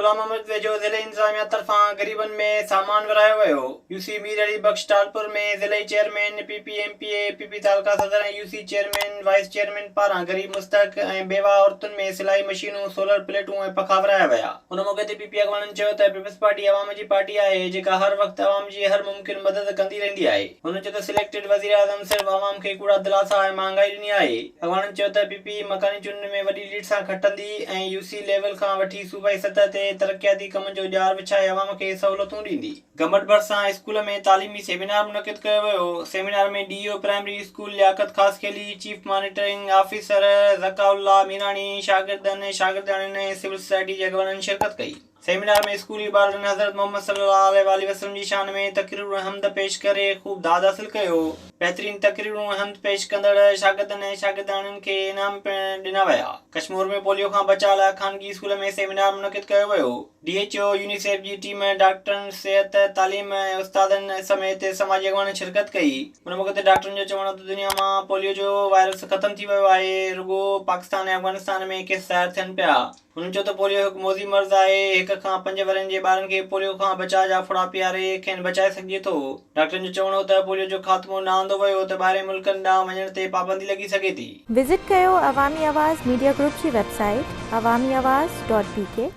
غلام محمد ويجهو ضلعي انتظاميا طرفان غريبن ۾ سامان ورهايو ويو. يو سي مير علي بخش ٽالپر ۾ ضلعي chairman, P P M P A, P P تعلقه صدر ۽ U C chairman, vice chairman پاران غريب مستحق ۽ بيواهه عورتن ۾ سلائي مشينون، سولر پليٽون ۽ پکا ورهايا ويا. ان موقعي تي پي پي اڳواڻن چيو ته پيپلز پارٽي عوام جي پارٽي آهي جيڪا هر وقت عوام جي هر ممڪن مدد ڪندي رهندي آهي. هن چيو ته سليڪٽيڊ وزيراعظم صرف عوام کي ڪوڙا دلاسا ۽ مهانگائي ڏني آهي. اڳواڻن چيو ته پي پي مڪاني چونڊن ۾ وڏي ليڊ سان کٽندي ۽ يو سي ليول کان وٺي صوبائي سطح تي ترقياتي ڪمن جو ڄار وڇائي عوام کي سهولتون ڏيندي. گمبٽ ڀرسان اسڪول ۾ تعليمي سيمينار منعقد ڪيو ويو، seminar ۾ D O primary school Liaquat Khaskheli, chief monitoring officer Zaka Ullah Mirani, شاگردن، شاگردياڻين ۽ سول سوسائٽي جي اڳواڻن شرڪت ڪئي. سيمينار ۾ اسڪولي ٻارڙن حضرت محمد صلي الله عليه واٰله وسلم جي شان ۾ تقريرون ۽ حمد پيش ڪري خوب داد حاصل ڪيو. بهترين تقريرون ۽ حمد پيش ڪندڙ شاگردن ۽ شاگردياڻين کي انعام پڻ ڏنا ويا. ڪشمور ۾ پوليو کان بچاء لاء خانگي اسڪول ۾ سيمينار منعقد ڪيو ويو. ڊي ايڇ او، يونيسيف جي ٽيم، ڊاڪٽرن، صحت، تعليم ۽ استادن سميت سماجي اڳواڻن شرڪت ڪئي. ان موقعي تي ڊاڪٽرن جو چوڻ هو ته دنيا مان پوليو جو وائرس ختم ٿي ويو آهي، رڳو پاڪستان ۽ افغانستان ۾ ڪيس ظاهر ٿين پيا. هن چيو ته پوليو هڪ موذي مرض آهي، هڪ کان پنج ورهين جي ٻارن کي پوليو کان بچاء جا ڦڙا پياري کين بچائي سگهجي ٿو. ڊاڪٽرن جو چوڻ هو ته پوليو جو خاتمو نه آندو ويو ته ٻاهرين ملڪن ڏانهن وڃڻ تي پابندي لڳي سگهي ٿي. وزٽ ڪيو عوامي آواز ميڊيا گروپ جي website Awami Awaz dot B K.